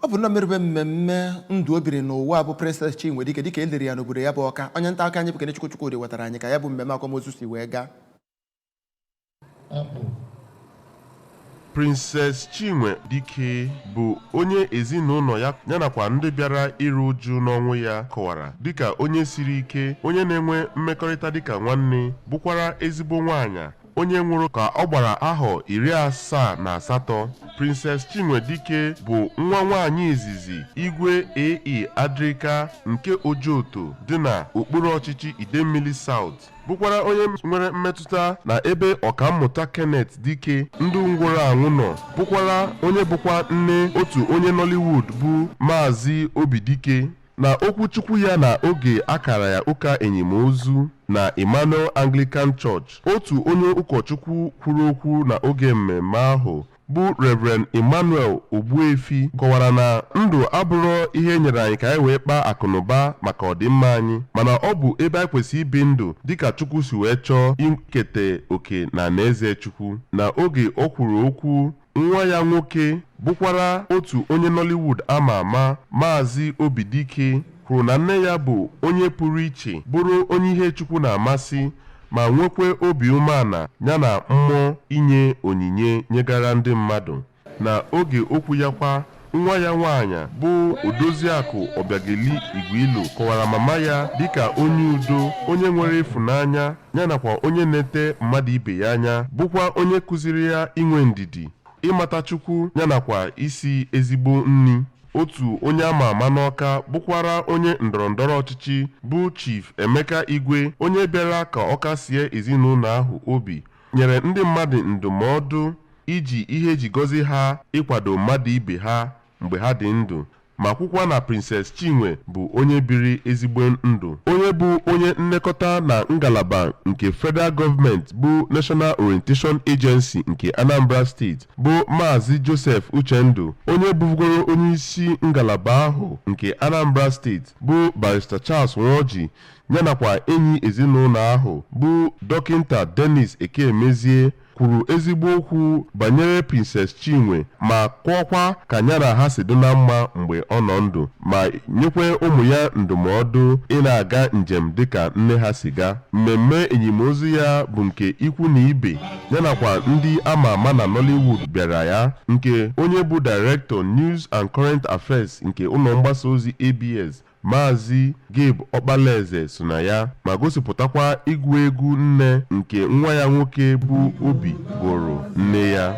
Ọ bụ na merube mmemme ndụ o biri n'ụwa bụ Princess Chinwe Dike, dịka e liri ya n'obodo ya bụ Ọka. Onye nta akụkọ anyị bụ Kenechukwu Chukwudị wetara anyị ka ya bụ mmemme akwamozu si wee gaa. Princess Chinwe Dike bụ onye ezinụlọ ya yanakwa ndị bịara iru uju n'ọnwụ ya kọwara dịka onye siri ike, onye na-enwe mmekọrịta dịka nwanne, bụkwara ezigbo nwaanyị, onye nwụrụ ka ọ gbara ahọ 78. Princess Chinwe Dike bụ nwa nwaanyị izizi Igwe A.E. Adrika nke Ojoto dị na okpuru ọchịchị Idemmili South, bụkwara onye nwere mmetụta na ebe Ọkammụta Kenneth Dike ndụ ngwụrụ anwụ nọ, bụkwara onye bụkwa nne otu onye Nollywood bụ Maazị Obidike. Na okwuchukwu ya na oge akara ya ụka enyimozu na Emmanuel Anglican Church, otu onye ụkọchukwu kwuru okwu na oge mmemme ahụ bụ Reverend Emmanuel Ogbuefi kọwara na ndụ abụrụ ihe e nyere anyị ka anyị wee kpaa akụnụba maka ọdịmma anyị, mana ọ bụ ebe anyị kwesịrị ibi ndụ dịka Chukwu si wee chọọ ikete oke na alaeze Chukwu. Na oge o kwuru okwu, nwa ya nwoke bụkwara otu onye Nollywood ama ama, Maazị Obidike, kwuru na nne ya bụ onye pụrụ iche, bụrụ onye ihe Chukwu na-amasị, ma nwekwe obi umeala ya na mmụọ inye onyinye nyegara ndị mmadụ. Na oge okwu ya kwa, nwa ya nwaanyị bụ Odoziakụ Ọbịageli Igwilo kọwara mama ya dịka onye udo, onye nwere ịfụnanya ya nakwa onye na-ete mmadụ ibe ya anya, bụkwa onye kụziri ya inwe ndidi, ịmata Chukwu ya nakwa isi ezigbo nri. Otu onye ama ama n'Ọka bụkwara onye ndọrọndọrọ ọchịchị bụ Chief Emeka Igwe, onye bịara ka ọ kasie ezinụlọ ahụ obi, nyere ndị mmadụ ndụmọdụ iji ihe eji gọzie ha ịkwado mmadụ ibe ha mgbe ha dị ndụ, ma kwukwa na Princess Chinwe bụ onye biri ezigbo ndụ. Onye bụ onye nlekọta na ngalaba nke Federal Gọọmenti bụ National Orientation Agency nke Anambra Steeti bụ Maazị Joseph Uchendu, onye bụgoro onye isi ngalaba ahụ nke Anambra Steeti bụ Barrister Charles Nwoji, ya nakwa enyi ezinụlọ ahụ bụ Dọkịnta Dennis Ekemezie kwuru ezigbo okwu banyere Princess Chinwe, ma kọọkwa ka ya na ha si dị na mma mgbe ọ nọ ndụ, ma nyekwe ụmụ ya ndụmọdụ ị na-aga njem dịka nne ha si gaa. Mmemme enyimozu ya bụ nke ikwu na ibe ya nakwa ndị ama ama na Nollywood bịara ya, nke onye bụ Director News and Current Affairs nke ụlọ mgbasa ozi ABS, Maazị Gabe Ọkpalaeze, so na ya ma gosipụtakwa ịgụ egwu nne nke nwa ya nwoke bụ Obi gụrụ nne ya.